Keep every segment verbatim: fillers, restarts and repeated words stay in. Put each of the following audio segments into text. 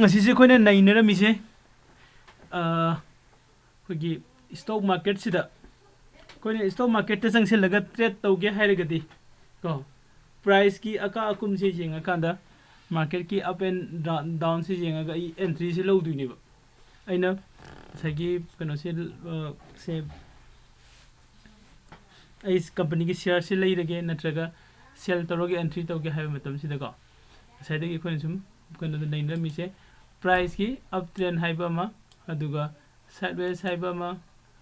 ꯉꯁꯤꯁꯦ ꯑꯩꯈꯣꯏꯅ ꯅꯩꯅꯔꯝꯃꯤꯁꯦ ꯑꯩꯈꯣꯏꯒꯤ ꯏꯁꯇꯣꯛ ꯃꯥꯔꯀꯦꯠꯁꯤꯗ ꯑꯩꯈꯣꯏꯅ ꯏꯁꯇꯣꯛ ꯃꯥꯔꯀꯦꯠꯇ ꯆꯪꯁꯤꯜꯂꯒ ꯇ꯭ꯔꯦꯠ ꯇꯧꯒꯦ ꯍꯥꯏꯔꯒꯗꯤ ꯀꯣ, ꯄ꯭ꯔꯥꯏꯁꯀꯤ ꯑꯀꯥ ꯑꯀꯨꯝꯁꯦ ꯌꯦꯡꯉꯀꯥꯟꯗ, ꯃꯥꯔꯀꯦꯠꯀꯤ ꯑꯞ ꯑꯦꯟ ꯗꯥꯎꯟꯁꯦ ꯌꯦꯡꯉꯒ ꯑꯩ ꯑꯦꯟꯇ꯭ꯔꯤꯁꯦ ꯂꯧꯗꯣꯏꯅꯦꯕ꯫ ꯑꯩꯅ ꯉꯁꯥꯏꯒꯤ ꯀꯩꯅꯣꯁꯦ ꯁꯦ ꯑꯩ ꯀꯝꯄꯅꯤꯒꯤ ꯁꯤꯌꯥꯔꯁꯦ ꯂꯩꯔꯒꯦ ꯅꯠꯇ꯭ꯔꯒ ꯁꯦꯜ ꯇꯧꯔꯒ ꯑꯦꯟꯇ꯭ꯔꯤ ꯇꯧꯒꯦ ꯍꯥꯏꯕ ꯃꯇꯝꯁꯤꯗꯀꯣ, ꯉꯁꯥꯏꯗꯒꯤ ꯑꯩꯈꯣꯏꯅ ꯁꯨꯝ ꯀꯩꯅꯣꯗ ꯅꯩꯅꯔꯝꯃꯤꯁꯦ, ꯄ꯭ꯔꯥꯏꯁꯀꯤ ꯑꯞ ꯇ꯭ꯔꯦꯟ ꯍꯥꯏꯕ ꯑꯃ, ꯑꯗꯨꯒ ꯁꯥꯏꯠꯋꯦꯁ ꯍꯥꯏꯕ ꯑꯃ,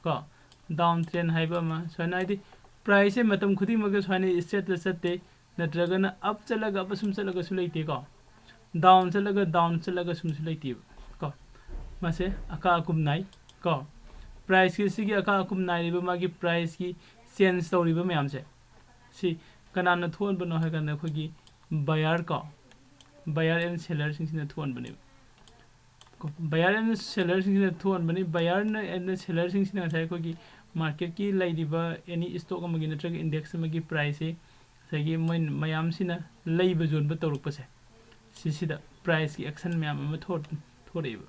ꯀꯣ, ꯗꯥꯎꯟ ꯇ꯭ꯔꯦꯟ ꯍꯥꯏꯕ ꯑꯃ, ꯁꯨꯃꯥꯏꯅ, ꯍꯥꯏꯗꯤ ꯄ꯭ꯔꯥꯏꯁꯁꯦ ꯃꯇꯝ ꯈꯨꯗꯤꯡꯃꯛꯇ ꯁꯨꯃꯥꯏꯅ ꯏꯁꯇ꯭ꯔꯦꯠꯇ ꯆꯠꯇꯦ, ꯅꯠꯇ꯭ꯔꯒꯅ ꯑꯞ ꯆꯠꯂꯒ ꯑꯞ ꯁꯨꯝ ꯆꯠꯂꯒꯁꯨ ꯂꯩꯇꯦꯀꯣ, ꯗꯥꯎꯟ ꯆꯠꯂꯒ ꯗꯥꯎꯟ ꯆꯠꯂꯒ ꯁꯨꯝꯁꯨ ꯂꯩꯇꯦꯕ ꯀꯣ꯫ ꯃꯥꯁꯦ ꯑꯀꯥ ꯑꯀꯨꯝ ꯅꯥꯏ ꯀꯣ꯫ ꯄ꯭ꯔꯥꯏꯁꯀꯤ ꯁꯤꯒꯤ ꯑꯀꯥ ꯑꯀꯨꯝ ꯅꯥꯏꯔꯤꯕ ꯃꯥꯒꯤ ꯄ꯭ꯔꯥꯏꯁꯀꯤ ꯆꯦꯟꯖ ꯇꯧꯔꯤꯕ ꯃꯌꯥꯝꯁꯦ, ꯁꯤ ꯀꯅꯥꯅ ꯊꯣꯛꯍꯟꯕꯅꯣ ꯍꯥꯏ ꯀꯥꯟꯗ ꯑꯩꯈꯣꯏꯒꯤ ꯕꯌꯥꯔ ꯀꯣ, ꯕꯌꯥꯔ ꯑꯦꯟ ꯁꯦꯂꯔꯁꯤꯡꯁꯤꯅ ꯊꯣꯛꯍꯟꯕꯅꯦꯕ꯫ ꯕꯌꯥꯔ ꯑꯦꯟ ꯁꯦꯂꯔꯁꯤꯡꯁꯤꯅ ꯊꯣꯛꯍꯟꯕꯅꯤ꯫ ꯕꯌꯥꯔꯅ ꯑꯦꯟ ꯁꯦꯂꯔꯁꯤꯡꯁꯤꯅ ꯉꯁꯥꯏ ꯑꯩꯈꯣꯏꯒꯤ ꯃꯥꯔꯀꯦꯠꯀꯤ ꯂꯩꯔꯤꯕ ꯑꯦꯅꯤ ꯏꯁꯇꯣꯛ ꯑꯃꯒꯤ ꯅꯠꯇ꯭ꯔꯒ ꯏꯟꯗꯦꯛꯁ ꯑꯃꯒꯤ ꯄ꯭ꯔꯥꯏꯁꯁꯦ ꯉꯁꯥꯏꯒꯤ ꯃꯣꯏ ꯃꯌꯥꯝꯁꯤꯅ ꯂꯩꯕ ꯌꯣꯟꯕ ꯇꯧꯔꯛꯄꯁꯦ, ꯁꯤꯁꯤꯗ ꯄ꯭ꯔꯥꯏꯁꯀꯤ ꯑꯦꯛꯁꯟ ꯃꯌꯥꯝ ꯑꯃ ꯊꯣꯛ-, ꯊꯣꯔꯛꯑꯦꯕ꯫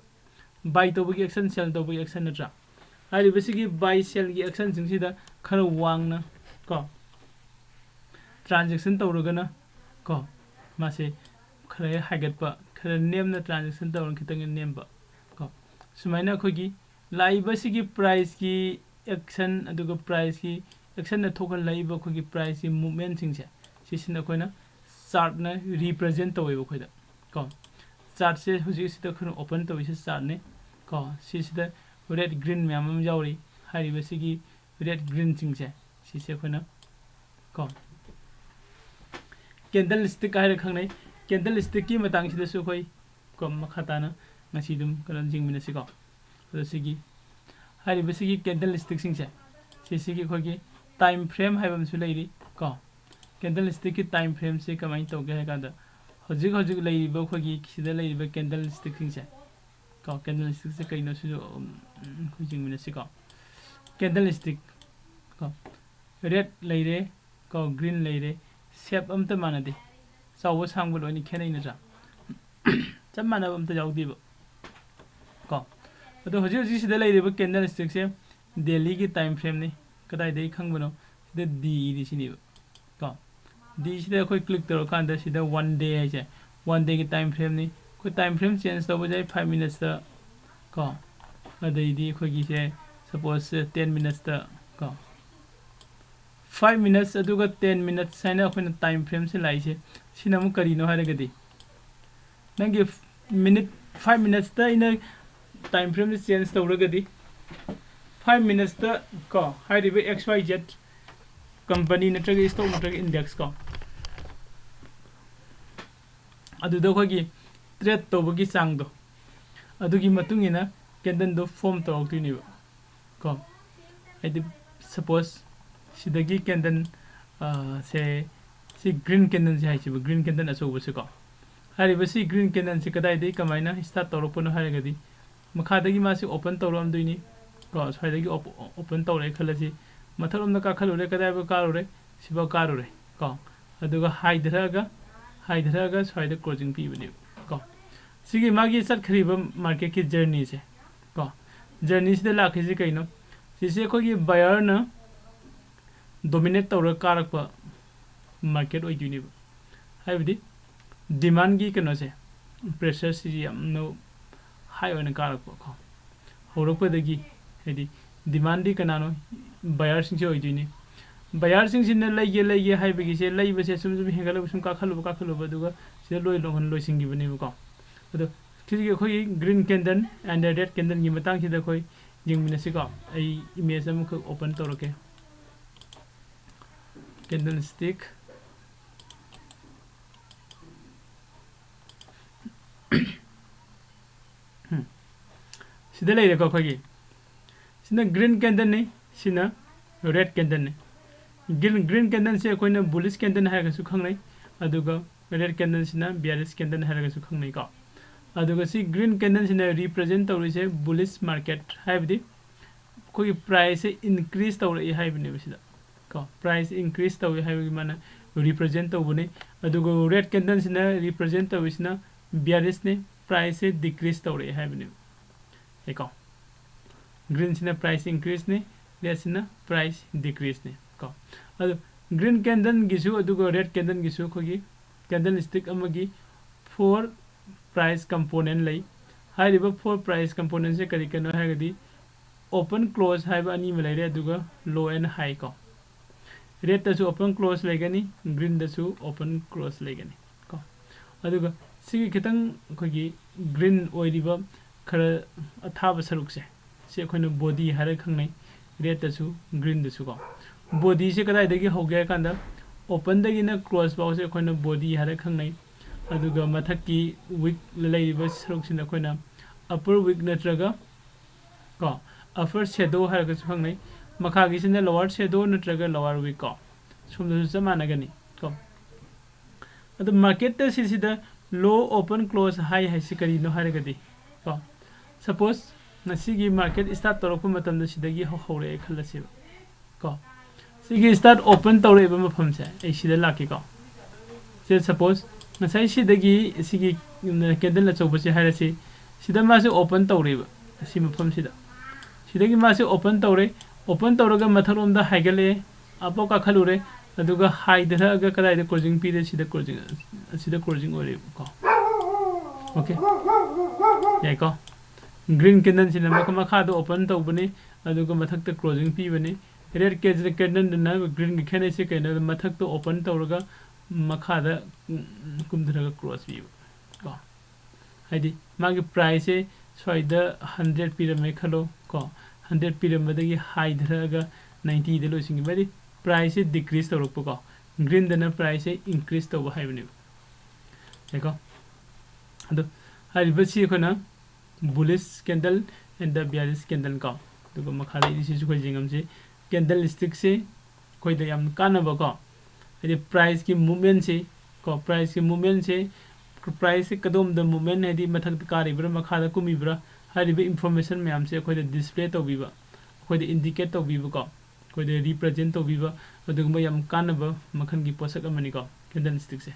ꯕꯥꯏ ꯇꯧꯕꯒꯤ ꯑꯦꯛꯁꯟ, ꯁꯦꯜ ꯇꯧꯕꯒꯤ ꯑꯦꯛꯁꯟ ꯅꯠꯇ꯭ꯔꯥ? ꯍꯥꯏꯔꯤꯕꯁꯤꯒꯤ ꯕꯥꯏ ꯁꯦꯜꯒꯤ ꯑꯦꯛꯁꯟꯁꯤꯡꯁꯤꯗ ꯈꯔ ꯋꯥꯡꯅ ꯀꯣ ꯇ꯭ꯔꯥꯟꯖꯦꯛꯁꯟ ꯇꯧꯔꯒꯅ ꯀꯣ ꯃꯥꯁꯦ ꯈꯔ ꯍꯦꯛ ꯍꯥꯏꯒꯠꯄ, ꯈꯔ ꯅꯦꯝꯅ ꯇ꯭ꯔꯥꯟꯖꯦꯛꯁꯟ ꯇꯧꯔꯒꯅ ꯈꯤꯇꯪ ꯅꯦꯝꯕ ꯀꯣ꯫ ꯁꯨꯃꯥꯏꯅ ꯑꯩꯈꯣꯏꯒꯤ ꯂꯥꯛꯏꯕꯁꯤꯒꯤ ꯄ꯭ꯔꯥꯏꯁꯀꯤ ꯑꯦꯛꯁꯟ, ꯑꯗꯨꯒ ꯄ꯭ꯔꯥꯏꯁꯀꯤ ꯑꯦꯛꯁꯟꯅ ꯊꯣꯛꯍꯜꯂꯛꯏꯕ ꯑꯩꯈꯣꯏꯒꯤ ꯄ꯭ꯔꯥꯏꯁꯀꯤ ꯃꯨꯞꯃꯦꯟꯁꯤꯡꯁꯦ, ꯁꯤꯁꯤꯅ ꯑꯩꯈꯣꯏꯅ ꯆꯥꯔꯠꯅ ꯔꯤꯄ꯭ꯔꯖꯦꯟ ꯇꯧꯋꯦꯕ ꯑꯩꯈꯣꯏꯗ ꯀꯣ꯫ ꯆꯥꯔꯠꯁꯦ ꯍꯧꯖꯤꯛ ꯑꯁꯤꯗ ꯑꯩꯈꯣꯏꯅ ꯑꯣꯄꯟ ꯇꯧꯔꯤꯁꯦ ꯆꯥꯔꯠꯅꯦ ꯀꯣ꯫ ꯁꯤꯁꯤꯗ ꯔꯦꯠ ꯒ꯭ꯔꯤꯟ ꯃꯌꯥꯝ ꯑꯃ ꯌꯥꯎꯔꯤ꯫ ꯍꯥꯏꯔꯤꯕꯁꯤꯒꯤ ꯔꯦꯠ ꯒ꯭ꯔꯤꯟꯁꯤꯡꯁꯦ, ꯁꯤꯁꯦ ꯑꯩꯈꯣꯏꯅ ꯀꯣ ꯀꯦꯟꯗꯜ ꯁ꯭ꯇꯤꯛ ꯍꯥꯏꯔ ꯈꯪꯅꯩ꯫ ꯀꯦꯟꯗꯜ ꯁ꯭ꯇꯤꯛꯀꯤ ꯃꯇꯥꯡꯁꯤꯗꯁꯨ ꯑꯩꯈꯣꯏ ꯀꯣ ꯃꯈꯥ ꯇꯥꯅ ꯉꯁꯤ ꯑꯗꯨꯝ ꯀꯩꯅꯣ ꯌꯦꯡꯃꯤꯟꯅꯁꯤꯀꯣ꯫ ꯑꯗꯣ ꯁꯤꯒꯤ ꯍꯥꯏꯔꯤꯕꯁꯤꯒꯤ ꯀꯦꯟꯗꯜ ꯁ꯭ꯇꯤꯛꯁꯤꯡꯁꯦ, ꯁꯤꯁꯤꯒꯤ ꯑꯩꯈꯣꯏꯒꯤ ꯇꯥꯏꯝ ꯐ꯭ꯔꯦꯝ ꯍꯥꯏꯕ ꯑꯃꯁꯨ ꯂꯩꯔꯤ ꯀꯣ꯫ ꯀꯦꯟꯗꯜ ꯁ꯭ꯇꯤꯛꯀꯤ ꯇꯥꯏꯝ ꯐ꯭ꯔꯦꯝꯁꯤ ꯀꯃꯥꯏꯅ ꯇꯧꯒꯦ ꯍꯥꯏ ꯀꯥꯟꯗ, ꯍꯧꯖꯤꯛ ꯍꯧꯖꯤꯛ ꯂꯩꯔꯤꯕ ꯑꯩꯈꯣꯏꯒꯤ ꯁꯤꯗ ꯂꯩꯔꯤꯕ ꯀꯦꯟꯗꯜ ꯁ꯭ꯇꯤꯛꯁꯤꯡꯁꯦ ꯀꯣ, ꯀꯦꯟꯗꯜ ꯁ꯭ꯇꯤꯛꯁꯦ ꯀꯩꯅꯣ ꯁꯤꯁꯨ, ꯎꯝ, ꯑꯩꯈꯣꯏ ꯌꯦꯡꯃꯤꯟꯅꯁꯤꯀꯣ꯫ ꯀꯦꯟꯗꯜ ꯁ꯭ꯇꯤꯛ ꯀꯣ, ꯔꯦꯠ ꯂꯩꯔꯦ ꯀꯣ, ꯒ꯭ꯔꯤꯟ ꯂꯩꯔꯦ, ꯁꯦꯞ ꯑꯝꯇ ꯃꯥꯟꯅꯗꯦ, ꯆꯥꯎꯕ ꯁꯥꯡꯕ ꯂꯣꯏꯅ ꯈꯦꯠꯅꯩ ꯅꯠꯇ꯭ꯔꯥ? ꯆꯞ ꯃꯥꯟꯅꯕ ꯑꯝꯇ ꯌꯥꯎꯗꯦꯕ꯫ ꯀꯣ, ꯑꯗꯣ ꯍꯧꯖꯤꯛ ꯍꯧꯖꯤꯛ ꯁꯤꯗ ꯂꯩꯔꯤꯕ candlestickꯁꯦ daily ꯒꯤ time frame ꯅꯤ꯫ ꯀꯗꯥꯏꯗꯒꯤ ꯈꯪꯕꯅꯣ? ꯁꯤꯗ D ꯏꯔꯤꯁꯤꯅꯦꯕ꯫ ꯀꯣ, D ꯁꯤꯗ ꯑꯩꯈꯣꯏ click ꯇꯧꯔꯀꯥꯟꯗ ꯁꯤꯗ one day ꯍꯥꯏꯁꯦ, one day ꯒꯤ time frame ꯅꯤ꯫ ꯑꯩꯈꯣꯏ time frame change ꯇꯧꯕꯁꯦ five minutesꯇ, ꯀꯣ, ꯑꯗꯩꯗꯤ ꯑꯩꯈꯣꯏꯒꯤꯁꯦ suppose ten minutesꯇ, ꯀꯣ, five minutes ꯑꯗꯨꯒ ten minutes ꯍꯥꯏꯅ ꯑꯩꯈꯣꯏꯅ time frameꯁꯦ ꯂꯥꯛꯏꯁꯦ, ꯁꯤꯅ ꯑꯃꯨꯛ ꯀꯔꯤꯅꯣ ꯍꯥꯏꯔꯒꯗꯤ, ꯅꯪꯒꯤ minute, five minutesꯇ ꯑꯩꯅ time frameꯁꯦ change ꯇꯧꯔꯒꯗꯤ, five minutesꯇ, ꯀꯣ, ꯍꯥꯏꯔꯤꯕ X Y Z company ꯅꯠꯇ꯭ꯔꯒ stock ꯅꯠꯇ꯭ꯔꯒ index, ꯀꯣ, ꯑꯗꯨꯗ ꯑꯩꯈꯣꯏꯒꯤ trade ꯇꯧꯕꯒꯤ ꯆꯥꯡꯗꯣ, ꯑꯗꯨꯒꯤ ꯃꯇꯨꯡ ꯏꯟꯅ candleꯗꯣ form ꯇꯧꯔꯛꯇꯣꯏꯅꯦꯕ꯫ ꯀꯣ, ꯍꯥꯏꯗꯤ suppose ꯁꯤꯗꯒꯤ candle, ꯑ, ꯁꯦ, ꯁꯤ green candleꯁꯦ ꯍꯥꯏꯁꯤꯕ, green candle ꯑꯆꯧꯕꯁꯦ, ꯀꯣ, ꯍꯥꯏꯔꯤꯕ ꯁꯤ green candleꯁꯦ ꯀꯗꯥꯏꯗꯒꯤ ꯀꯃꯥꯏꯅ start ꯇꯧꯔꯛꯄꯅꯣ ꯍꯥꯏꯔꯒꯗꯤ, ꯃꯈꯥꯗꯒꯤ ꯃꯥꯁꯤ open ꯇꯧꯔꯛꯑꯝꯗꯣꯏꯅꯤ꯫ ꯀꯣ, ꯁ꯭ꯋꯥꯏꯗꯒꯤ op-, open ꯇꯧꯔꯛꯑꯦ ꯈꯜꯂꯁꯤ, ꯃꯊꯛꯂꯣꯝꯗ ꯀꯥꯈꯠꯂꯨꯔꯦ, ꯀꯗꯥꯏꯐꯥꯎ ꯀꯥꯔꯨꯔꯦ? ꯁꯤꯐꯥꯎ ꯀꯥꯔꯨꯔꯦ꯫ ꯀꯣ, ꯑꯗꯨꯒ ꯍꯥꯏꯊꯔꯛꯑꯒ, ꯍꯥꯏꯊꯔꯛꯑꯒ ꯁ꯭ꯋꯥꯏꯗ closing ꯄꯤꯕꯅꯦꯕ꯫ ꯀꯣ, ꯁꯤꯒꯤ ꯃꯥꯒꯤ ꯆꯠꯈ꯭ꯔꯤꯕ marketꯀꯤ journeyꯁꯦ, ꯀꯣ, journeyꯁꯤꯗ ꯂꯥꯛꯈꯤꯁꯦ ꯀꯩꯅꯣ? ꯁꯤꯁꯦ ꯑꯩꯈꯣꯏꯒꯤ buyerꯅ dominate ꯇꯧꯔꯒ ꯀꯥꯔꯛꯄ market ꯑꯣꯏꯗꯣꯏꯅꯦꯕ꯫ ꯍꯥꯏꯕꯗꯤ demandꯀꯤ ꯀꯩꯅꯣꯁꯦ, pressureꯁꯤꯁꯦ ꯌꯥꯝꯅ high ꯑꯣꯏꯅ ꯀꯥꯔꯛꯄ, ꯀꯣ, ꯍꯧꯔꯛꯄꯗꯒꯤ, ꯍꯥꯏꯗꯤ demandꯗꯤ ꯀꯅꯥꯅꯣ? Buyerꯁꯤꯡꯁꯦ ꯑꯣꯏꯗꯣꯏꯅꯤ꯫ Buyerꯁꯤꯡꯁꯤꯅ ꯂꯩꯒꯦ, ꯂꯩꯒꯦ ꯍꯥꯏꯕꯒꯤꯁꯦ, ꯂꯩꯕꯁꯦ ꯁꯨꯝ ꯁꯨꯝ ꯍꯦꯟꯒꯠꯂꯒ ꯁꯨꯝ ꯀꯥꯈꯠꯂꯨꯕ, ꯀꯥꯈꯠꯂꯨꯕ, ꯑꯗꯨꯒ ꯁꯤꯗ ꯂꯣꯏ ꯂꯣꯏꯁꯤꯟꯈꯤꯕꯅꯦꯕꯀꯣ꯫ ꯑꯗꯣ ꯁꯤꯒꯤ ꯑꯩꯈꯣꯏꯒꯤ green candle and red candleꯒꯤ ꯃꯇꯥꯡꯁꯤꯗ ꯑꯩꯈꯣꯏ ꯌꯦꯡꯃꯤꯟꯅꯁꯤꯀꯣ꯫ ꯑꯩ image ꯑꯃꯈꯛ open ꯇꯧꯔꯛꯀꯦ꯫ Candlestick꯫ ꯎꯝ꯫ ꯁꯤꯗ ꯂꯩꯔꯦꯀꯣ ꯑꯩꯈꯣꯏꯒꯤ꯫ ꯁꯤꯅ green candleꯅꯤ, ꯁꯤꯅ red candleꯅꯤ꯫ Green, green candleꯁꯦ ꯑꯩꯈꯣꯏꯅ bullish candle ꯍꯥꯏꯔꯒꯁꯨ ꯈꯪꯅꯩ, ꯑꯗꯨꯒ red candleꯁꯤꯅ bearish candle ꯍꯥꯏꯔꯒꯁꯨ ꯈꯪꯅꯩꯀꯣ꯫ ꯑꯗꯨꯒ ꯁꯤ green candleꯁꯤꯅ represent ꯇꯧꯔꯤꯁꯦ bullish market, ꯍꯥꯏꯕꯗꯤ ꯑꯩꯈꯣꯏꯒꯤ priceꯁꯦ increase ꯇꯧꯔꯛꯏ ꯍꯥꯏꯕꯅꯦꯕ ꯁꯤꯗ꯫ ꯀꯣ, price increase ꯇꯧꯏ ꯍꯥꯏꯕꯒꯤ ꯃꯥꯅ represent ꯇꯧꯕꯅꯤ꯫ ꯑꯗꯨꯒ red candleꯁꯤꯅ represent ꯇꯧꯔꯤꯁꯤꯅ bearishꯅꯦ, priceꯁꯦ decrease ꯇꯧꯔꯛꯑꯦ ꯍꯥꯏꯕꯅꯦꯕ꯫ ꯌꯥꯏꯀꯣ? Greenꯁꯤꯅ price increaseꯅꯦ, redꯁꯤꯅ price decreaseꯅꯦ ꯀꯣ꯫ ꯑꯗꯣ green candleꯒꯤꯁꯨ ꯑꯗꯨꯒ red candleꯒꯤꯁꯨ ꯑꯩꯈꯣꯏꯒꯤ candlestick ꯑꯃꯒꯤ four price component ꯂꯩ꯫ ꯍꯥꯏꯔꯤꯕ four price componentꯁꯦ ꯀꯔꯤ ꯀꯔꯤꯅꯣ ꯍꯥꯏꯔꯒꯗꯤ, open close ꯍꯥꯏꯕ ꯑꯅꯤ ꯑꯃ ꯂꯩꯔꯦ, ꯑꯗꯨꯒ low and high ꯀꯣ꯫ Redꯇꯁꯨ open close ꯂꯩꯒꯅꯤ, greenꯗꯁꯨ open close ꯂꯩꯒꯅꯤ ꯀꯣ꯫ ꯑꯗꯨꯒ ꯁꯤꯒꯤ ꯈꯤꯇꯪ ꯑꯩꯈꯣꯏꯒꯤ green ꯑꯣꯏꯔꯤꯕ ꯈꯔ ꯑꯊꯥꯕ ꯁꯔꯨꯛꯁꯦ, ꯁꯤ ꯑꯩꯈꯣꯏꯅ body ꯍꯥꯏꯔꯒ ꯈꯪꯅꯩ, redꯇꯁꯨ greenꯗꯁꯨ ꯀꯣ꯫ Bodyꯁꯦ ꯀꯗꯥꯏꯗꯒꯤ ꯍꯧꯒꯦ ꯍꯥꯏ ꯀꯥꯟꯗ, openꯗꯒꯤꯅ close ꯐꯥꯎꯁꯦ ꯑꯩꯈꯣꯏꯅ body ꯍꯥꯏꯔꯒ ꯈꯪꯅꯩ꯫ ꯑꯗꯨꯒ ꯃꯊꯛꯀꯤ wick ꯂꯩꯔꯤꯕ ꯁꯔꯨꯛꯁꯤꯅ ꯑꯩꯈꯣꯏꯅ upper wick ꯅꯠꯇ꯭ꯔꯒ ꯀꯣ, upper shadow ꯍꯥꯏꯔꯒꯁꯨ ꯈꯪꯅꯩ꯫ ꯃꯈꯥꯒꯤꯁꯤꯅ lower shadow ꯅꯠꯇ꯭ꯔꯒ lower wick ꯀꯣ꯫ ꯁꯣꯝꯗꯁꯨ ꯆꯞ ꯃꯥꯟꯅꯒꯅꯤ ꯀꯣ꯫ ꯑꯗꯣ marketꯇ ꯁꯤꯁꯤꯗ low open close high ꯍꯥꯏꯁꯤ ꯀꯔꯤꯅꯣ ꯍꯥꯏꯔꯒꯗꯤ ꯀꯣ, suppose ꯉꯁꯤꯒꯤ market start ꯇꯧꯔꯛꯄ ꯃꯇꯝꯗ ꯁꯤꯗꯒꯤ ꯍꯧ-, ꯍꯧꯔꯛꯑꯦ ꯈꯜꯂꯁꯦꯕ ꯀꯣ꯫ ꯁꯤꯒꯤ start open ꯇꯧꯔꯛꯏꯕ ꯃꯐꯝꯁꯦ ꯑꯩ ꯁꯤꯗ ꯂꯥꯛꯀꯦꯀꯣ꯫ ꯁꯤꯗ suppose ꯉꯁꯥꯏ ꯁꯤꯗꯒꯤ ꯁꯤꯒꯤ, ꯎꯝ, candle ꯑꯆꯧꯕꯁꯦ ꯍꯥꯏꯔꯁꯤ, ꯁꯤꯗ ꯃꯥꯁꯦ open ꯇꯧꯔꯦꯕ, ꯁꯤ ꯃꯐꯝꯁꯤꯗ꯫ ꯁꯤꯗꯒꯤ ꯃꯥꯁꯦ open ꯇꯧꯔꯦ, open ꯇꯧꯔꯒ ꯃꯊꯛꯂꯣꯝꯗ ꯍꯥꯏꯒꯠꯂꯛꯑꯦ, up ꯀꯥꯈꯠꯂꯨꯔꯦ, ꯑꯗꯨꯒ ꯍꯥꯏꯊꯔꯛꯑꯒ ꯀꯗꯥꯏꯗ closing ꯄꯤꯔꯦ? ꯁꯤꯗ closing, ꯑꯁꯤꯗ closing ꯑꯣꯏꯔꯦꯕꯀꯣ꯫ Okay, ꯌꯥꯏꯀꯣ? Green candleꯁꯤꯅ ꯃꯈ-, ꯃꯈꯥꯗ open ꯇꯧꯕꯅꯤ, ꯑꯗꯨꯒ ꯃꯊꯛꯇ closing ꯄꯤꯕꯅꯤ꯫ Red candle, candleꯗꯨꯅ greenꯒ ꯈꯦꯠꯅꯩꯁꯦ ꯀꯩꯅꯣꯗ, ꯃꯊꯛꯇ open ꯇꯧꯔꯒ ꯃꯈꯥꯗ, ꯎꯝ, ꯀꯨꯝꯊꯔꯒ close ꯄꯤꯕ ꯀꯣ꯫ ꯍꯥꯏꯗꯤ ꯃꯥꯒꯤ priceꯁꯦ ꯁ꯭ꯋꯥꯏꯗ hundred ꯄꯤꯔꯝꯃꯦ ꯈꯜꯂꯣ ꯀꯣ, hundred ꯄꯤꯔꯝꯕꯗꯒꯤ ꯍꯥꯏꯊꯔꯛꯑꯒ ninetyꯗ ꯂꯣꯏꯁꯤꯟꯈꯤꯕ, ꯍꯥꯏꯗꯤ priceꯁꯦ decrease ꯇꯧꯔꯛꯄꯀꯣ, greenꯗꯅ priceꯁꯦ increase ꯇꯧꯕ ꯍꯥꯏꯕꯅꯦꯕ꯫ ꯌꯥꯏꯀꯣ? ꯑꯗꯣ ꯍꯥꯏꯔꯤꯕꯁꯤ ꯑꯩꯈꯣꯏꯅ bullish candle and the bearish candle ꯀꯣ꯫ ꯑꯗꯨꯒ ꯃꯈꯥꯗ ꯏꯔꯤꯁꯤꯁꯨ ꯑꯩꯈꯣꯏ ꯌꯦꯡꯉꯝꯁꯤ꯫ Candlestickꯁꯦ ꯑꯩꯈꯣꯏꯗ ꯌꯥꯝ ꯀꯥꯟꯅꯕꯀꯣ, ꯍꯥꯏꯗꯤ priceꯀꯤ movementꯁꯤ ꯀꯣ, priceꯀꯤ movementꯁꯤ, priceꯁꯤ ꯀꯗꯣꯝꯗ movement, ꯍꯥꯏꯗꯤ ꯃꯊꯛꯇ ꯀꯥꯔꯤꯕ꯭ꯔꯥ, ꯃꯈꯥꯗ ꯀꯨꯝꯃꯤꯕ꯭ꯔꯥ ꯍꯥꯏꯔꯤꯕ information ꯃꯌꯥꯝꯁꯦ ꯑꯩꯈꯣꯏꯗ display ꯇꯧꯕꯤꯕ, ꯑꯩꯈꯣꯏꯗ indicate ꯇꯧꯕꯤꯕꯀꯣ, ꯑꯩꯈꯣꯏꯗ represent ꯇꯧꯕꯤꯕ, ꯑꯗꯨꯒꯨꯝꯕ ꯌꯥꯝ ꯀꯥꯟꯅꯕ ꯃꯈꯜꯒꯤ ꯄꯣꯠꯁꯛ ꯑꯃꯅꯤꯀꯣ candlestickꯁꯦ꯫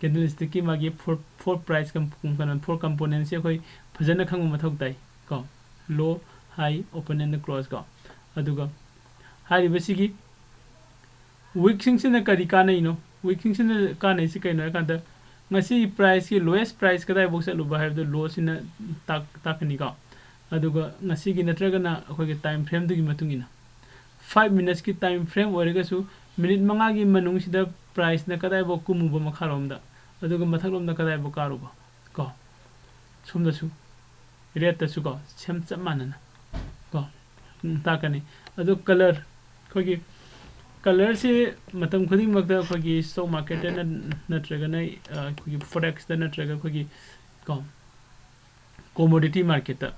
ꯀꯦꯟꯗꯜ ꯁ꯭ꯇꯤꯛꯀꯤ ꯃꯥꯒꯤ ꯐꯣꯔ ꯐꯣꯔ ꯄ꯭ꯔꯥꯏꯁ ꯀꯩꯅꯣ ꯐꯣꯔ ꯀꯝꯄꯣꯅꯦꯟꯁꯦ ꯑꯩꯈꯣꯏ ꯐꯖꯅ ꯈꯪꯕ ꯃꯊꯧ ꯇꯥꯏ ꯀꯣ꯫ ꯂꯣ, ꯍꯥꯏ, ꯑꯣꯄꯟ ꯑꯦꯟ ꯀ꯭ꯂꯣꯁ ꯀꯣ꯫ ꯑꯗꯨꯒ ꯍꯥꯏꯔꯤꯕꯁꯤꯒꯤ ꯋꯤꯛꯁꯤꯡꯁꯤꯅ ꯀꯔꯤ ꯀꯥꯟꯅꯩꯅꯣ? ꯋꯤꯛꯁꯤꯡꯁꯤꯅ ꯀꯥꯟꯅꯩꯁꯤ ꯀꯩꯅꯣ ꯍꯥꯏꯀꯥꯟꯗ, ꯉꯁꯤ ꯄ꯭ꯔꯥꯏꯁꯀꯤ ꯂꯣꯌꯦꯁ ꯄ꯭ꯔꯥꯏꯁ ꯀꯗꯥꯏꯐꯥꯎ ꯆꯠꯂꯨꯕ ꯍꯥꯏꯕꯗꯨ ꯂꯣꯁꯤꯅ ꯇꯥꯛ ꯇꯥꯛꯀꯅꯤꯀꯣ꯫ ꯑꯗꯨꯒ ꯉꯁꯤꯒꯤ ꯅꯠꯇ꯭ꯔꯒꯅ ꯑꯩꯈꯣꯏꯒꯤ ꯇꯥꯏꯝ ꯐ꯭ꯔꯦꯝꯗꯨꯒꯤ ꯃꯇꯨꯡ ꯏꯟꯅ, ꯐꯥꯏꯚ ꯃꯤꯅꯠꯁꯀꯤ ꯇꯥꯏꯝ ꯐ꯭ꯔꯦꯝ ꯑꯣꯏꯔꯒꯁꯨ ꯃꯤꯅꯤꯠ ꯃꯉꯥꯒꯤ ꯃꯅꯨꯡꯁꯤꯗ ꯄ꯭ꯔꯥꯏꯁꯅ ꯀꯗꯥꯏꯐꯥꯎ ꯀꯨꯝꯃꯨꯕ ꯃꯈꯥꯔꯣꯝꯗ, ꯑꯗꯨꯒ ꯃꯊꯛꯂꯣꯝꯗ ꯀꯗꯥꯏꯐꯥꯎ ꯀꯥꯔꯨꯕ ꯀꯣ꯫ ꯁꯣꯝꯗꯁꯨ ꯔꯦꯠꯇꯁꯨ ꯀꯣ, ꯁꯦꯝ ꯆꯞ ꯃꯥꯟꯅꯅ ꯀꯣ, ꯎꯝ, ꯇꯥꯛꯀꯅꯤ꯫ ꯑꯗꯨ ꯀꯂꯔ, ꯑꯩꯈꯣꯏꯒꯤ ꯀꯂꯔꯁꯤ ꯃꯇꯝ ꯈꯨꯗꯤꯡꯃꯛꯇ ꯑꯩꯈꯣꯏꯒꯤ ꯁ꯭ꯇꯣꯛ ꯃꯥꯔꯀꯦꯠꯇ ꯅꯠ-, ꯅꯠꯇ꯭ꯔꯒꯅ, ꯑ, ꯑꯩꯈꯣꯏꯒꯤ ꯐꯣꯔꯦꯛꯁꯇ ꯅꯠꯇ꯭ꯔꯒ ꯑꯩꯈꯣꯏꯒꯤ ꯀꯣ, ꯀꯣꯃꯣꯗꯤꯇꯤ ꯃꯥꯔꯀꯦꯠꯇ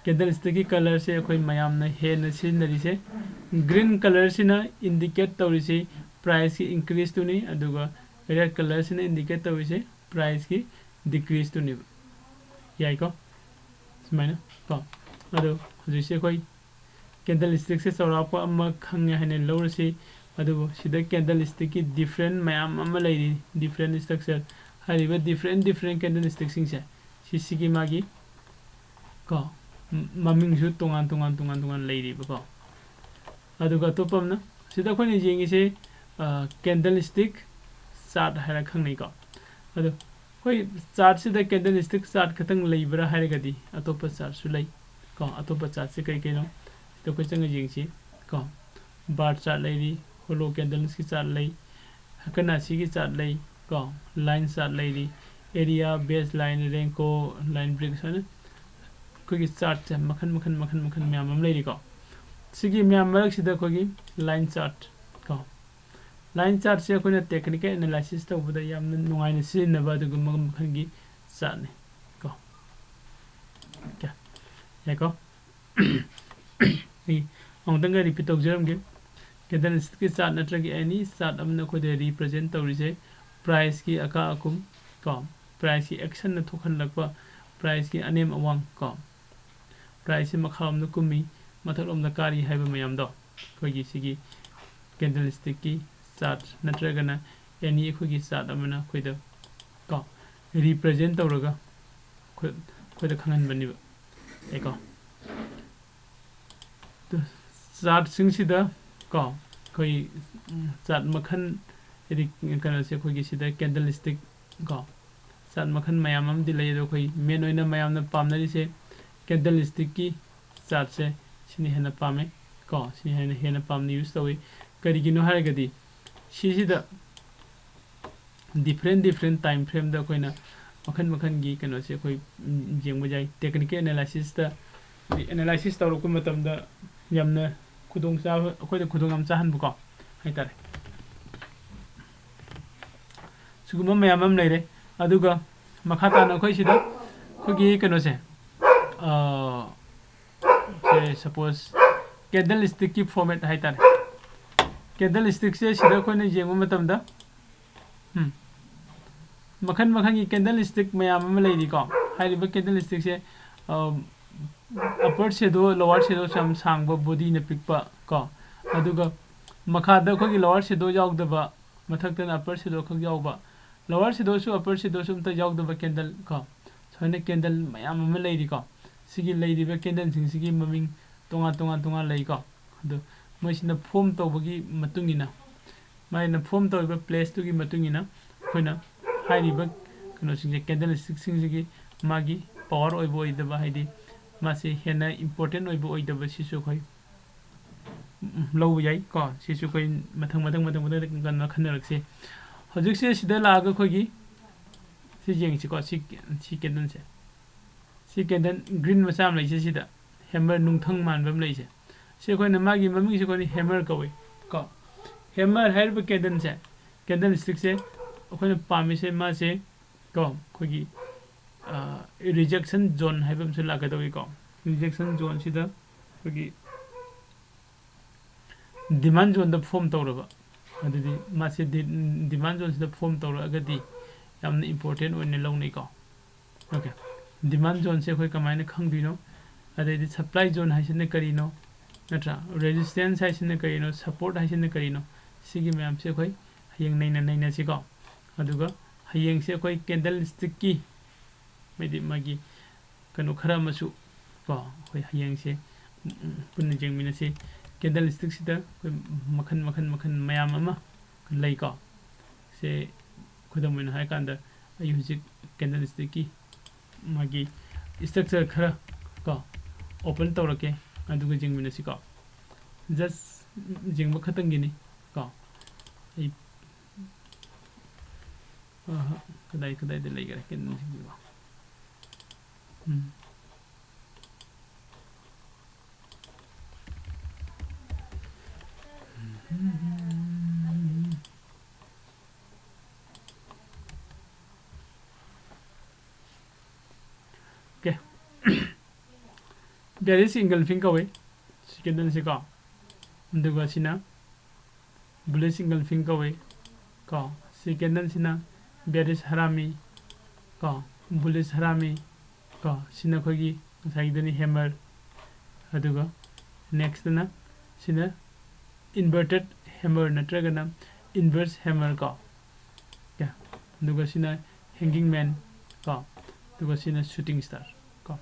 ꯀꯦꯟꯗꯜ ꯁ꯭ꯇꯤꯛꯀꯤ ꯀꯂꯔꯁꯦ ꯑꯩꯈꯣꯏ ꯃꯌꯥꯝꯅ ꯍꯦꯟꯅ ꯁꯤꯖꯤꯟꯅꯔꯤꯁꯦ, ꯒ꯭ꯔꯤꯟ ꯀꯂꯔꯁꯤꯅ ꯏꯟꯗꯤꯀꯦꯠ ꯇꯧꯔꯤꯁꯤ ꯄ꯭ꯔꯥꯏꯁꯀꯤ ꯏꯟꯀ꯭ꯔꯤꯁꯇꯨꯅꯤ, ꯑꯗꯨꯒ ꯔꯦꯠ ꯀꯂꯔꯁꯤꯅ ꯏꯟꯗꯤꯀꯦꯠ ꯇꯧꯔꯤꯁꯦ ꯄ꯭ꯔꯥꯏꯁꯀꯤ ꯗꯤꯀ꯭ꯔꯤꯁꯇꯨꯅꯦꯕ꯫ ꯌꯥꯏꯀꯣ? ꯁꯨꯃꯥꯏꯅ ꯀꯣ꯫ ꯑꯗꯣ ꯍꯧꯖꯤꯛꯁꯦ ꯑꯩꯈꯣꯏ ꯀꯦꯟꯗꯜ ꯁ꯭ꯇꯤꯛꯁꯦ ꯆꯥꯎꯔꯥꯛꯄ ꯑꯃ ꯈꯪꯉꯦ ꯍꯥꯏꯅ ꯂꯧꯔꯁꯤ꯫ ꯑꯗꯨꯕꯨ ꯁꯤꯗ ꯀꯦꯟꯗꯜ ꯁ꯭ꯇꯤꯛꯀꯤ ꯗꯤꯐ꯭ꯔꯦꯟ ꯃꯌꯥꯝ ꯑꯃ ꯂꯩꯔꯤ, ꯗꯤꯐ꯭ꯔꯦꯟ ꯁ꯭ꯇ꯭ꯔꯛꯆꯔ꯫ ꯍꯥꯏꯔꯤꯕ ꯗꯤꯐ꯭ꯔꯦꯟ ꯗꯤꯐ꯭ꯔꯦꯟ ꯀꯦꯟꯗꯜ ꯁ꯭ꯇꯤꯛꯁꯤꯡꯁꯦ ꯁꯤꯁꯤꯒꯤ ꯃꯥꯒꯤ ꯀꯣ, ꯃ-, ꯃꯃꯤꯡꯁꯨ ꯇꯣꯉꯥꯟ ꯇꯣꯉꯥꯟ ꯇꯣꯉꯥꯟ ꯇꯣꯉꯥꯟ ꯂꯩꯔꯤꯕꯀꯣ꯫ ꯑꯗꯨꯒ ꯑꯇꯣꯞꯄ ꯑꯃꯅ ꯁꯤꯗ ꯑꯩꯈꯣꯏꯅ ꯌꯦꯡꯉꯤꯁꯦ, ꯑ, ꯀꯦꯟꯗꯜ ꯁ꯭ꯇꯤꯛ ꯆꯥꯔꯠ ꯍꯥꯏꯔ ꯈꯪꯅꯩꯀꯣ꯫ ꯑꯗꯣ ꯑꯩꯈꯣꯏ ꯆꯥꯔꯠꯁꯤꯗ ꯀꯦꯟꯗꯜ ꯁ꯭ꯇꯤꯛ ꯆꯥꯔꯠ ꯈꯛꯇꯪ ꯂꯩꯕ꯭ꯔꯥ ꯍꯥꯏꯔꯒꯗꯤ ꯑꯇꯣꯞꯄ ꯆꯥꯔꯠꯁꯨ ꯂꯩ ꯀꯣ꯫ ꯑꯇꯣꯞꯄ ꯆꯥꯔꯠꯁꯦ ꯀꯩ ꯀꯩꯅꯣ? ꯁꯤꯗ ꯑꯩꯈꯣꯏ ꯆꯪꯉ ꯌꯦꯡꯁꯤ ꯀꯣ꯫ ꯕꯥꯔ ꯆꯥꯔꯠ ꯂꯩꯔꯤ, ꯍꯣꯂꯣ ꯀꯦꯟꯗꯜꯁꯀꯤ ꯆꯥꯔꯠ ꯂꯩ, ꯐꯤꯕꯣꯅꯥꯆꯤꯒꯤ ꯆꯥꯔꯠ ꯂꯩ ꯀꯣ꯫ ꯂꯥꯏꯟ ꯆꯥꯔꯠ ꯂꯩꯔꯤ, ꯑꯦꯔꯤꯌꯥ, ꯕꯦꯁ ꯂꯥꯏꯟ, ꯔꯦꯟꯀꯣ, ꯂꯥꯏꯟ ꯕ꯭ꯔꯦꯛ, ꯁꯨꯃꯥꯏꯅ ꯑꯩꯈꯣꯏꯒꯤ ꯆꯥꯔꯠꯁꯦ ꯃꯈꯜ ꯃꯈꯜ ꯃꯈꯜ ꯃꯈꯜ ꯃꯌꯥꯝ ꯑꯃ ꯂꯩꯔꯤꯀꯣ꯫ ꯁꯤꯒꯤ ꯃꯌꯥꯝ ꯃꯔꯛꯁꯤꯗ ꯑꯩꯈꯣꯏꯒꯤ ꯂꯥꯏꯟ ꯆꯥꯔꯠ ꯀꯣ꯫ ꯂꯥꯏꯟ ꯆꯥꯔꯠꯁꯦ ꯑꯩꯈꯣꯏꯅ ꯇꯦꯛꯅꯤꯀꯦꯜ ꯑꯦꯅꯥꯂꯥꯏꯁꯤꯁ ꯇꯧꯕꯗ ꯌꯥꯝꯅ ꯅꯨꯡꯉꯥꯏꯅ ꯁꯤꯖꯤꯟꯅꯕ ꯑꯗꯨꯒꯨꯝꯕ ꯃꯈꯜꯒꯤ ꯆꯥꯔꯠꯅꯤ ꯀꯣ꯫ ꯑꯣꯀꯦ꯫ ꯌꯥꯏꯀꯣ? ꯑꯩ ꯑꯃꯨꯛꯇꯪꯒ ꯔꯤꯄꯤꯠ ꯇꯧꯖꯔꯝꯒꯦ꯫ ꯀꯦꯟꯗꯜ ꯁ꯭ꯇꯤꯛꯀꯤ ꯆꯥꯔꯠ ꯅꯠꯇ꯭ꯔꯒ ꯑꯦꯅꯤ ꯆꯥꯔꯠ ꯑꯃꯅ ꯑꯩꯈꯣꯏꯗ ꯔꯤꯄ꯭ꯔꯖꯦꯟ ꯇꯧꯔꯤꯁꯦ ꯄ꯭ꯔꯥꯏꯁꯀꯤ ꯑꯀꯥ ꯑꯀꯨꯝ ꯀꯣ, ꯄ꯭ꯔꯥꯏꯁꯀꯤ ꯑꯦꯛꯁꯟꯅ ꯊꯣꯛꯍꯜꯂꯛꯄ, ꯄ꯭ꯔꯥꯏꯁꯀꯤ ꯑꯅꯦꯝ ꯑꯋꯥꯡ ꯀꯣ, ꯄ꯭ꯔꯥꯏꯁꯁꯤ ꯃꯈꯥꯔꯣꯝꯗ ꯀꯨꯝꯃꯤ, ꯃꯊꯛꯂꯣꯝꯗ ꯀꯥꯔꯤ ꯍꯥꯏꯕ ꯃꯌꯥꯝꯗꯣ ꯑꯩꯈꯣꯏꯒꯤ ꯁꯤꯒꯤ ꯀꯦꯟꯗꯜ ꯁ꯭ꯇꯤꯛꯀꯤ ꯆꯥꯔꯠ ꯅꯠꯇ꯭ꯔꯒꯅ ꯑꯦꯅꯤ ꯑꯩꯈꯣꯏꯒꯤ ꯆꯥꯔꯠ ꯑꯃꯅ ꯑꯩꯈꯣꯏꯗ ꯀꯣ ꯔꯤꯄ꯭ꯔꯖꯦꯟ ꯇꯧꯔꯒ ꯑꯩꯈꯣꯏ ꯑꯩꯈꯣꯏꯗ ꯈꯪꯍꯟꯕꯅꯦꯕ꯫ ꯌꯥꯏꯀꯣ? ꯆꯥꯔꯠꯁꯤꯡꯁꯤꯗ ꯀꯣ ꯑꯩꯈꯣꯏ ꯆꯥꯔꯠ ꯃꯈꯜ, ꯍꯥꯏꯗꯤ ꯀꯩꯅꯣꯁꯦ ꯑꯩꯈꯣꯏꯒꯤ ꯁꯤꯗ ꯀꯦꯟꯗꯜ ꯁ꯭ꯇꯤꯛ ꯀꯣ ꯆꯥꯔꯠ ꯃꯈꯜ ꯃꯌꯥꯝ ꯑꯃꯗꯤ ꯂꯩ, ꯑꯗꯣ ꯑꯩꯈꯣꯏ ꯃꯦꯟ ꯑꯣꯏꯅ ꯃꯌꯥꯝꯅ ꯄꯥꯝꯅꯔꯤꯁꯦ ꯀꯦꯟꯗꯜ ꯁ꯭ꯇꯤꯛꯀꯤ ꯆꯥꯔꯠꯁꯦ ꯁꯤꯅ ꯍꯦꯟꯅ ꯄꯥꯝꯃꯦ ꯀꯣ ꯁꯤꯅ ꯍꯦꯟꯅ ꯍꯦꯟꯅ ꯄꯥꯝꯅ ꯌꯨꯁ ꯇꯧꯏ꯫ ꯀꯔꯤꯒꯤꯅꯣ ꯍꯥꯏꯔꯒꯗꯤ ꯁꯤꯁꯤꯗ ꯗꯤꯐ꯭ꯔꯦꯟ ꯗꯤꯐ꯭ꯔꯦꯟ ꯇꯥꯏꯝ ꯐ꯭ꯔꯦꯝꯗ ꯑꯩꯈꯣꯏꯅ ꯃꯈꯜ ꯃꯈꯜꯒꯤ ꯀꯩꯅꯣꯁꯦ ꯑꯩꯈꯣꯏ ꯌꯦꯡꯕ ꯌꯥꯏ꯫ ꯇꯦꯛꯅꯤꯀꯦꯜ ꯑꯦꯅꯥꯂꯥꯏꯁꯤꯁꯇ ꯑꯦꯅꯥꯂꯥꯏꯁꯤꯁ ꯇꯧꯔꯛꯄ ꯃꯇꯝꯗ ꯌꯥꯝꯅ ꯈꯨꯗꯣꯡꯆꯥꯕ, ꯑꯩꯈꯣꯏꯗ ꯈꯨꯗꯣꯡ ꯌꯥꯝ ꯆꯥꯍꯟꯕꯀꯣ ꯍꯥꯏꯇꯥꯔꯦ꯫ ꯁꯤꯒꯨꯝꯕ ꯃꯌꯥꯝ ꯑꯃ ꯂꯩꯔꯦ꯫ ꯑꯗꯨꯒ ꯃꯈꯥ ꯇꯥꯅ ꯑꯩꯈꯣꯏ ꯁꯤꯗ ꯑꯩꯈꯣꯏꯒꯤ ꯀꯩꯅꯣꯁꯦ, ꯑ, ꯁꯦ ꯁꯄꯣꯁ ꯀꯦꯟꯗꯜ ꯁ꯭ꯇꯤꯛꯀꯤ ꯐꯣꯔꯃꯦꯠ ꯍꯥꯏꯇꯥꯔꯦ꯫ ꯀꯦꯟꯗꯜ ꯁ꯭ꯇꯤꯛꯁꯦ ꯁꯤꯗ ꯑꯩꯈꯣꯏꯅ ꯌꯦꯡꯕ ꯃꯇꯝꯗ ꯎꯝ, ꯃꯈꯜ ꯃꯈꯜꯒꯤ ꯀꯦꯟꯗꯜ ꯁ꯭ꯇꯤꯛ ꯃꯌꯥꯝ ꯑꯃ ꯂꯩꯔꯤꯀꯣ꯫ ꯍꯥꯏꯔꯤꯕ ꯀꯦꯟꯗꯜ ꯁ꯭ꯇꯤꯛꯁꯦ ꯑꯄꯔ ꯁꯦꯗꯣ, ꯂꯣꯋꯔ ꯁꯦꯗꯣꯁꯨ ꯌꯥꯝ ꯁꯥꯡꯕ, ꯕꯣꯗꯤꯅ ꯄꯤꯛꯄ ꯀꯣ꯫ ꯑꯗꯨꯒ ꯃꯈꯥꯗ ꯑꯩꯈꯣꯏꯒꯤ ꯂꯣꯋꯔ ꯁꯦꯗꯣ ꯌꯥꯎꯗꯕ, ꯃꯊꯛꯇꯅ ꯑꯄꯔ ꯁꯦꯗꯣ ꯈꯛ ꯌꯥꯎꯕ, ꯂꯣꯋꯔ ꯁꯦꯗꯣꯁꯨ ꯑꯄꯔ ꯁꯦꯗꯣꯁꯨ ꯑꯝꯇ ꯌꯥꯎꯗꯕ ꯀꯦꯟꯗꯜ ꯀꯣ꯫ ꯁꯨꯃꯥꯏꯅ ꯀꯦꯟꯗꯜ ꯃꯌꯥꯝ ꯑꯃ ꯂꯩꯔꯤꯀꯣ꯫ ꯁꯤꯒꯤ ꯂꯩꯔꯤꯕ ꯀꯦꯟꯗꯜꯁꯤꯡꯁꯤꯒꯤ ꯃꯃꯤꯡ ꯇꯣꯉꯥꯟ ꯇꯣꯉꯥꯟ ꯇꯣꯉꯥꯟ ꯂꯩꯀꯣ꯫ ꯑꯗꯨ ꯃꯣꯏꯁꯤꯅ ꯐꯣꯝ ꯇꯧꯕꯒꯤ ꯃꯇꯨꯡ ꯏꯟꯅ, ꯃꯥꯏꯅ ꯐꯣꯝ ꯇꯧꯔꯤꯕ ꯄ꯭ꯂꯦꯁꯇꯨꯒꯤ ꯃꯇꯨꯡ ꯏꯟꯅ ꯑꯩꯈꯣꯏꯅ ꯍꯥꯏꯔꯤꯕ ꯀꯩꯅꯣꯁꯤꯡꯁꯦ, ꯀꯦꯟꯗꯜ ꯁ꯭ꯇꯤꯛꯁꯤꯡꯁꯤꯒꯤ ꯃꯥꯒꯤ ꯄꯋꯥꯔ ꯑꯣꯏꯕ ꯑꯣꯏꯗꯕ, ꯍꯥꯏꯗꯤ ꯃꯥꯁꯤ ꯍꯦꯟꯅ ꯏꯝꯄꯣꯔꯇꯦꯟ ꯑꯣꯏꯕ ꯑꯣꯏꯗꯕ, ꯁꯤꯁꯨ ꯑꯩꯈꯣꯏ ꯂꯧꯕ ꯌꯥꯏ ꯀꯣ꯫ ꯁꯤꯁꯨ ꯑꯩꯈꯣꯏ ꯃꯊꯪ ꯃꯊꯪ ꯃꯊꯪ ꯃꯊꯪ ꯀꯟꯅ ꯈꯟꯅꯔꯛꯁꯤ꯫ ꯍꯧꯖꯤꯛꯁꯦ ꯁꯤꯗ ꯂꯥꯛꯑꯒ ꯑꯩꯈꯣꯏꯒꯤ ꯁꯤ ꯌꯦꯡꯁꯤꯀꯣ꯫ ꯁꯤ, ꯁꯤ ꯀꯦꯟꯗꯜꯁꯦ, ꯁꯤ ꯀꯦꯟꯗꯜ ꯒ꯭ꯔꯤꯟ ꯃꯆꯥ ꯑꯃ ꯂꯩꯁꯦ, ꯁꯤꯗ ꯍꯦꯃꯔ, ꯅꯨꯡꯊꯪ ꯃꯥꯟꯕ ꯑꯃ ꯂꯩꯁꯦ, ꯁꯤ ꯑꯩꯈꯣꯏꯅ, ꯃꯥꯒꯤ ꯃꯃꯤꯡꯁꯦ ꯑꯩꯈꯣꯏꯅ ꯍꯦꯃꯔ ꯀꯧꯏ ꯀꯣ꯫ ꯍꯦꯃꯔ ꯍꯥꯏꯔꯤꯕ ꯀꯦꯟꯗꯜꯁꯦ, ꯀꯦꯟꯗꯜ ꯁ꯭ꯇꯤꯛꯁꯦ ꯑꯩꯈꯣꯏꯅ ꯄꯥꯝꯃꯤꯁꯦ, ꯃꯥꯁꯦ ꯀꯣ ꯑꯩꯈꯣꯏꯒꯤ ꯔꯤꯖꯦꯛꯁꯟ ꯖꯣꯟ ꯍꯥꯏꯕ ꯑꯃꯁꯨ ꯂꯥꯛꯀꯗꯧꯔꯤꯀꯣ꯫ ꯔꯤꯖꯦꯛꯁꯟ ꯖꯣꯟꯁꯤꯗ ꯑꯩꯈꯣꯏꯒꯤ ꯗꯤꯃꯥꯟ ꯖꯣꯟꯗ ꯐꯣꯝ ꯇꯧꯔꯕ, ꯑꯗꯨꯗꯤ ꯃꯥꯁꯦ ꯗꯤꯃꯥꯟ ꯖꯣꯟꯁꯤꯗ ꯐꯣꯝ ꯇꯧꯔꯛꯑꯒꯗꯤ ꯌꯥꯝꯅ ꯏꯝꯄꯣꯔꯇꯦꯟ ꯑꯣꯏꯅ ꯂꯧꯅꯩꯀꯣ꯫ ꯑꯣꯀꯦ, ꯗꯤꯃꯥꯟ ꯖꯣꯟꯁꯦ ꯑꯩꯈꯣꯏ ꯀꯃꯥꯏꯅ ꯈꯪꯗꯣꯏꯅꯣ? ꯑꯗꯩꯗꯤ ꯁꯄ꯭ꯂꯥꯏ ꯖꯣꯟ ꯍꯥꯏꯁꯤꯅ ꯀꯔꯤꯅꯣ, ꯅꯠꯇ꯭ꯔꯥ? ꯔꯦꯖꯤꯁꯇꯦꯟꯁ ꯍꯥꯏꯁꯤꯅ ꯀꯔꯤꯅꯣ? ꯁꯄꯣꯔꯠ ꯍꯥꯏꯁꯤꯅ ꯀꯔꯤꯅꯣ? ꯁꯤꯒꯤ ꯃꯌꯥꯝꯁꯦ ꯑꯩꯈꯣꯏ ꯍꯌꯦꯡ ꯅꯩꯅ ꯅꯩꯅꯁꯤꯀꯣ꯫ ꯑꯗꯨꯒ ꯍꯌꯦꯡꯁꯦ ꯑꯩꯈꯣꯏ ꯀꯦꯟꯗꯜ ꯁ꯭ꯇꯤꯛꯀꯤ, ꯍꯥꯏꯗꯤ ꯃꯥꯒꯤ ꯀꯩꯅꯣ ꯈꯔ ꯑꯃꯁꯨ ꯀꯣ, ꯑꯩꯈꯣꯏ ꯍꯌꯦꯡꯁꯦ, ꯎꯝ, ꯎꯝ, ꯄꯨꯟꯅ ꯌꯦꯡꯃꯤꯟꯅꯁꯤ꯫ ꯀꯦꯟꯗꯜ ꯁ꯭ꯇꯤꯛꯁꯤꯗ ꯑꯩꯈꯣꯏ ꯃꯈꯜ, ꯃꯈꯜ, ꯃꯈꯜ ꯃꯌꯥꯝ ꯑꯃ ꯂꯩꯀꯣ꯫ ꯁꯦ ꯈꯨꯗꯝ ꯑꯣꯏꯅ ꯍꯥꯏꯔꯀꯥꯟꯗ, ꯑꯩ ꯍꯧꯖꯤꯛ ꯀꯦꯟꯗꯜ ꯁ꯭ꯇꯤꯛꯀꯤ ꯃꯥꯒꯤ ꯁ꯭ꯇ꯭ꯔꯛꯆꯔ ꯈꯔ ꯀꯣ ꯑꯣꯄꯟ ꯇꯧꯔꯛꯀꯦ, ꯑꯗꯨꯒ ꯌꯦꯡꯃꯤꯟꯅꯁꯤꯀꯣ꯫ ꯖꯁ ꯌꯦꯡꯕ ꯈꯛꯇꯪꯒꯤꯅꯤ ꯀꯣ꯫ ꯑꯩ, ꯑꯍ, ꯀꯗꯥꯏ, ꯀꯗꯥꯏꯗ ꯂꯩꯈ꯭ꯔꯦ ꯀꯦꯟꯗꯜꯁꯤꯡꯁꯤꯕꯣ? ꯎꯝ꯫ Okay. Bearish engulfing ꯀꯧꯏ ꯁꯤ ꯀꯦꯟꯗꯜꯁꯤꯀꯣ꯫ ꯑꯗꯨꯒ ꯁꯤꯅ bullish engulfing ꯀꯧꯏ ꯀꯣ꯫ ꯁꯤ ꯀꯦꯟꯗꯜꯁꯤꯅ bearish ꯍꯔꯥꯃꯤ ꯀꯣ, bullish ꯍꯔꯥꯃꯤ ꯀꯣ꯫ ꯁꯤꯅ ꯑꯩꯈꯣꯏꯒꯤ ꯉꯁꯥꯏꯒꯤꯗꯨꯅꯤ hammer꯫ ꯑꯗꯨꯒ next ꯅ ꯁꯤꯅ inverted hammer ꯅꯠꯇ꯭ꯔꯒꯅ inverse hammer ꯀꯣ꯫ Okay, ꯑꯗꯨꯒ ꯁꯤꯅ hanging man ꯀꯣ, ꯑꯗꯨꯒ ꯁꯤꯅ shooting star ꯀꯣ꯫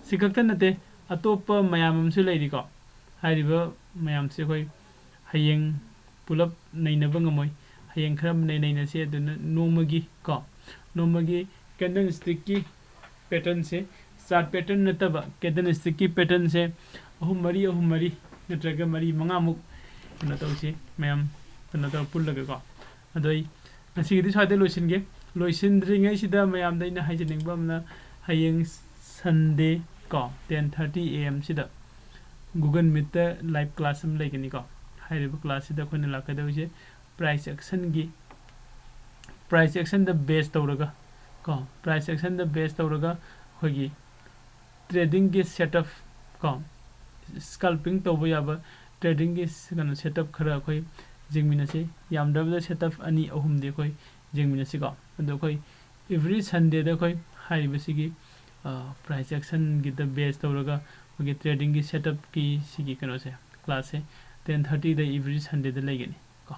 ꯁꯤ ꯈꯛꯇ ꯅꯠꯇꯦ, ꯑꯇꯣꯞꯄ ꯃꯌꯥꯝ ꯑꯃꯁꯨ ꯂꯩꯔꯤꯀꯣ꯫ ꯍꯥꯏꯔꯤꯕ ꯃꯌꯥꯝꯁꯦ ꯑꯩꯈꯣꯏ ꯍꯌꯦꯡ ꯄꯨꯂꯞ ꯅꯩꯅꯕ ꯉꯝꯃꯣꯏ꯫ ꯍꯌꯦꯡ ꯈꯔ ꯅꯩ-, ꯅꯩꯅꯁꯤ꯫ ꯑꯗꯨꯅ ꯅꯣꯡꯃꯒꯤ ꯀꯣ, ꯅꯣꯡꯃꯒꯤ candlestick ꯀꯤ pattern ꯁꯦ, chart pattern ꯅꯠꯇꯕ candlestick ꯀꯤ pattern ꯁꯦ ꯑꯍꯨꯝ ꯃꯔꯤ, ꯑꯍꯨꯝ ꯃꯔꯤ ꯅꯠꯇ꯭ꯔꯒ ꯃꯔꯤ ꯃꯉꯥꯃꯨꯛ ꯀꯩꯅꯣ ꯇꯧꯁꯤ ꯃꯌꯥꯝ, ꯀꯩꯅꯣ ꯇꯧꯔ ꯄꯨꯜꯂꯒꯀꯣ꯫ ꯑꯗꯣ ꯑꯩ ꯉꯁꯤꯒꯤꯗꯤ ꯁ꯭ꯋꯥꯏꯗ ꯂꯣꯏꯁꯤꯟꯒꯦ꯫ ꯂꯣꯏꯁꯤꯟꯗ꯭ꯔꯤꯉꯩꯁꯤꯗ ꯃꯌꯥꯝꯗ ꯑꯩꯅ ꯍꯥꯏꯖꯅꯤꯡꯕ ꯑꯃꯅ, ꯍꯌꯦꯡ Sunday ꯀꯣ, ten thirty A M ꯁꯤꯗ Google Meet ꯇ live class ꯑꯃ ꯂꯩꯒꯅꯤꯀꯣ꯫ ꯍꯥꯏꯔꯤꯕ class ꯁꯤꯗ ꯑꯩꯈꯣꯏꯅ ꯂꯥꯛꯀꯗꯧꯔꯤꯁꯦ price action ꯒꯤ, price action ꯗ base ꯇꯧꯔꯒ ꯀꯣ, price action ꯗ base ꯇꯧꯔꯒ ꯑꯩꯈꯣꯏꯒꯤ trading ꯒꯤ setup ꯀꯣ, scalping ꯇꯧꯕ ꯌꯥꯕ trading ꯒꯤ ꯀꯩꯅꯣ setup ꯈꯔ ꯑꯩꯈꯣꯏ ꯌꯦꯡꯃꯤꯟꯅꯁꯤ꯫ ꯌꯥꯝꯗ꯭ꯔꯕꯗ setup ꯑꯅꯤ ꯑꯍꯨꯝꯗꯤ ꯑꯩꯈꯣꯏ ꯌꯦꯡꯃꯤꯟꯅꯁꯤꯀꯣ꯫ ꯑꯗꯣ ꯑꯩꯈꯣꯏ every Sunday ꯗ ꯑꯩꯈꯣꯏ ꯍꯥꯏꯔꯤꯕꯁꯤꯒꯤ, ꯑ, price action ꯒꯤꯗ base ꯇꯧꯔꯒ ꯑꯩꯈꯣꯏꯒꯤ trading ꯒꯤ setup ꯀꯤ ꯁꯤꯒꯤ ꯀꯩꯅꯣꯁꯦ, class ꯁꯦ ten thirty ꯗ every Sunday ꯗ ꯂꯩꯒꯅꯤ ꯀꯣ꯫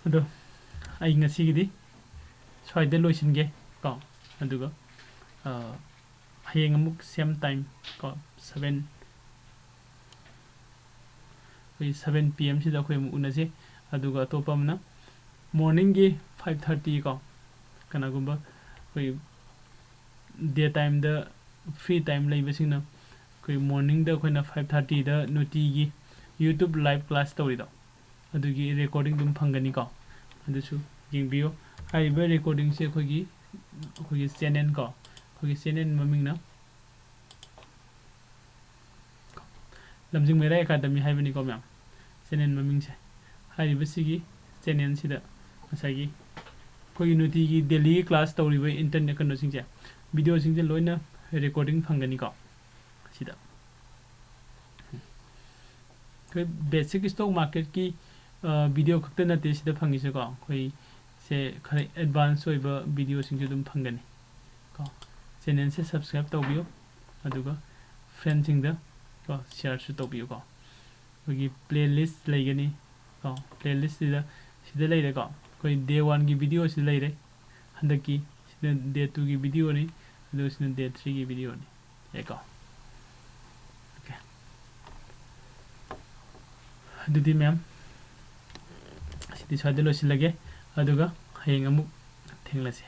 ꯑꯗꯣ ꯑꯩ ꯉꯁꯤꯒꯤꯗꯤ ꯁ꯭ꯋꯥꯏꯗ ꯂꯣꯏꯁꯤꯟꯒꯦ ꯀꯣ꯫ ꯑꯗꯨꯒ, ꯑ, ꯍꯌꯦꯡ ꯑꯃꯨꯛ same time ꯀꯣ, seven, ꯑꯩꯈꯣꯏ seven P M ꯁꯤꯗ ꯑꯩꯈꯣꯏ ꯑꯃꯨꯛ ꯎꯅꯁꯦ꯫ ꯑꯗꯨꯒ ꯑꯇꯣꯞꯄ ꯑꯃꯅ morning ꯒꯤ five thirty ꯀꯣ, ꯀꯅꯥꯒꯨꯝꯕ ꯑꯩꯈꯣꯏ day time ꯗ free time ꯂꯩꯕꯁꯤꯡꯅ ꯑꯩꯈꯣꯏ morning ꯗ ꯑꯩꯈꯣꯏꯅ five thirty ꯗ ꯅꯨꯡꯇꯤꯒꯤ YouTube live class ꯇꯧꯔꯤꯗꯣ, ꯑꯗꯨꯒꯤ recording ꯑꯗꯨꯝ ꯐꯪꯒꯅꯤꯀꯣ꯫ ꯑꯗꯨꯁꯨ ꯌꯦꯡꯕꯤꯌꯨ꯫ ꯍꯥꯏꯔꯤꯕ recording ꯁꯦ ꯑꯩꯈꯣꯏꯒꯤ, ꯑꯩꯈꯣꯏꯒꯤ channel ꯀꯣ, ꯑꯩꯈꯣꯏꯒꯤ channel ꯃꯃꯤꯡꯅ ꯂꯝꯖꯤꯡ ꯃꯩꯔꯥ Academy ꯍꯥꯏꯕꯅꯤꯀꯣ ꯃꯌꯥꯝ, channel ꯃꯃꯤꯡꯁꯦ꯫ ꯍꯥꯏꯔꯤꯕꯁꯤꯒꯤ channel ꯁꯤꯗ ꯉꯁꯥꯏꯒꯤ ꯑꯩꯈꯣꯏꯒꯤ ꯅꯨꯡꯇꯤꯒꯤ daily class ꯇꯧꯔꯤꯕ internet ꯀꯩꯅꯣꯁꯤꯡꯁꯦ, video ꯁꯤꯡꯁꯦ ꯂꯣꯏꯅ recording ꯐꯪꯒꯅꯤꯀꯣ ꯁꯤꯗ꯫ ꯑꯩꯈꯣꯏ basic stock market ꯀꯤ, ꯑ, video ꯈꯛꯇ ꯅꯠꯇꯦ ꯁꯤꯗ ꯐꯪꯉꯤꯁꯦꯀꯣ, ꯑꯩꯈꯣꯏ ꯁꯦ ꯈꯔ advance ꯑꯣꯏꯕ video ꯁꯤꯡꯁꯨ ꯑꯗꯨꯝ ꯐꯪꯒꯅꯤ ꯀꯣ꯫ Channel ꯁꯦ subscribe ꯇꯧꯕꯤꯌꯨ, ꯑꯗꯨꯒ friend ꯁꯤꯡꯗ ꯀꯣ share ꯁꯨ ꯇꯧꯕꯤꯌꯨ ꯀꯣ꯫ ꯑꯩꯈꯣꯏꯒꯤ playlist ꯂꯩꯒꯅꯤ ꯀꯣ, playlist ꯁꯤꯗ, ꯁꯤꯗ ꯂꯩꯔꯦꯀꯣ꯫ ꯑꯩꯈꯣꯏ day one ꯒꯤ video ꯁꯤ ꯂꯩꯔꯦ, ꯍꯟꯗꯛꯀꯤ ꯁꯤꯅ day two ꯒꯤ video ꯅꯤ, ꯑꯗꯨꯒ ꯁꯤꯅ day three ꯒꯤ video ꯅꯤ꯫ ꯌꯥꯏꯀꯣ? Okay꯫ ꯑꯗꯨꯗꯤ ꯃꯌꯥꯝ, ꯁꯤꯗꯤ ꯁ꯭ꯋꯥꯏꯗ ꯂꯣꯏꯁꯤꯜꯂꯒꯦ, ꯑꯗꯨꯒ ꯍꯌꯦꯡ ꯑꯃꯨꯛ ꯊꯦꯡꯅꯁꯦ꯫